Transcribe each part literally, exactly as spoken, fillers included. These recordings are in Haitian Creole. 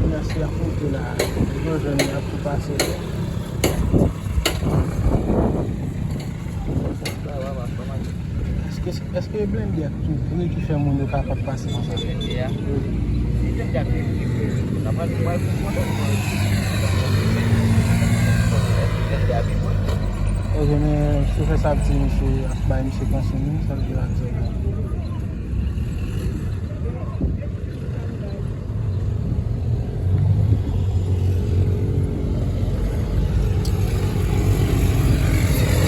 Mèsi, ap monte la. Yo jwenn, y ap tou pase. Èske, èske blende a tou pre ki fè moun yo kapab pase konsa? Blende a? Wi. Si blende a pi pre, sa pral, pral pi pwoblèm. Èske blende a pi pre? Ok, men chofè sa ap di misye ap bay misye konsiy, wi, sa l di la, di la.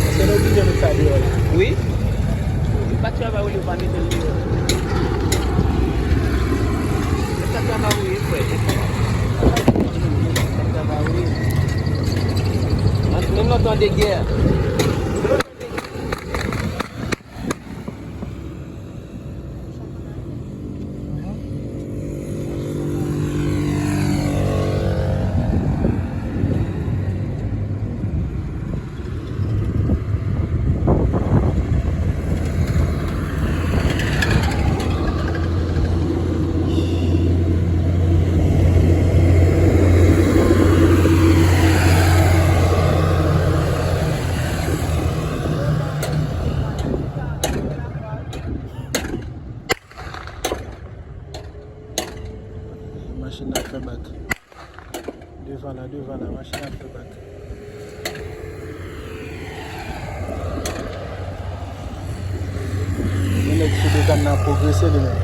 Èske nou oblije met sa deyò la? Wi. Si pa travay ou li pa mete l deyò. Se sa travay ou ye, frè. Se sa travay ou ye. Menm nan tan de gè. Machin nan ap fè bak. Devan la, devan la, machin ap fè bak. Yon nèg sou dekann nan ap pwogrese li menm.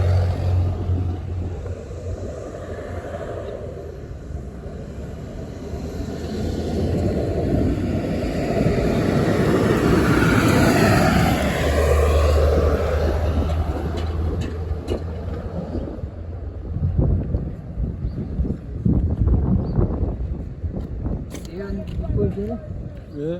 Yeah.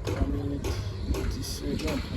Twa minit, dis segonn.